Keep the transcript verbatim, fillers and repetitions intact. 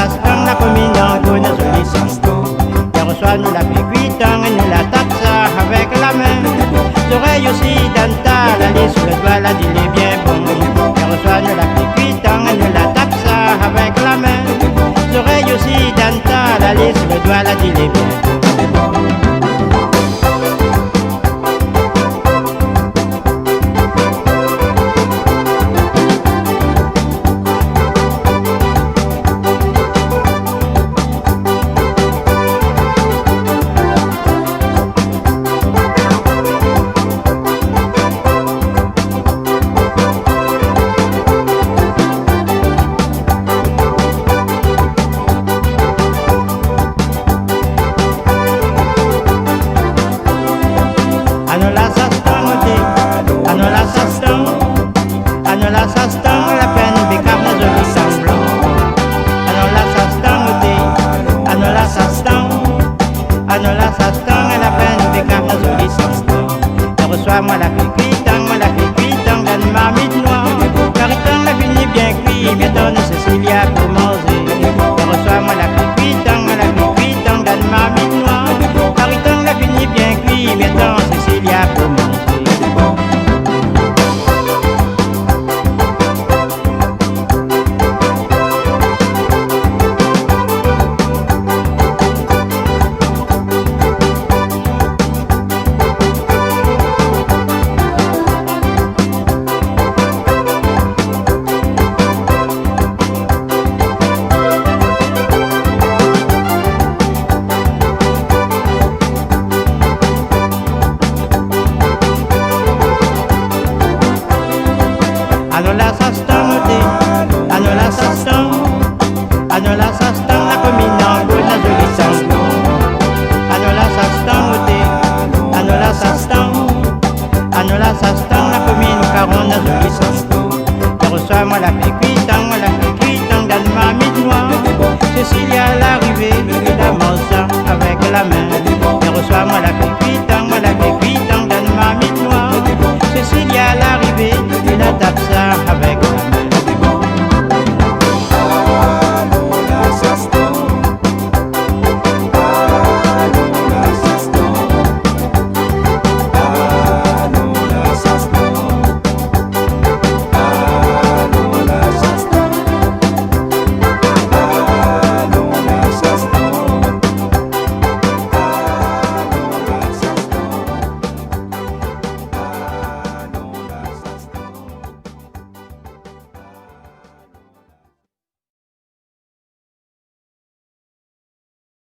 Tang la komine Ango na zoli sanson. Yèr oswar nou la fé kui tang, nou la tap sa avèk la min. Zorèy osi dan ta, la lis le dwa, la di lé bien bon. Yèr oswar nou la fé kui tang, nou la tap sa avèk la min. Zorèy osi dan ta, la lis le dwa, la di lé bien bon. Anon la sas tang oté, anon la sas tang, anon la sas tang, la pèn békam na zoli sanson. Anon la sas tang oté, anon la sas tang, anon la sas tang, la pèn békam na zoli sanson. Yèr oswar mwin la fé kui tang, mwin la fé kui tang dan marmit nwar. Kari tang la fini bien kui, bientôt nou Cécilia pou manzé. Yèr oswar mwin la fé kui tang, mwin la fé kui tang dan marmit nwar. Kari tang la fini bien kui, bientôt Cécilia pou manzé. Anon la sas tang oté, anon la sas tang, anon la sas tang, la komine Ango na zoli sanson. Anon la sas tang oté, anon la sas tang, anon la sas tang, la komine Karan na zoli sanson. Yèr oswar mwin la fé kui tang, mwin la fé kui tang dan marmit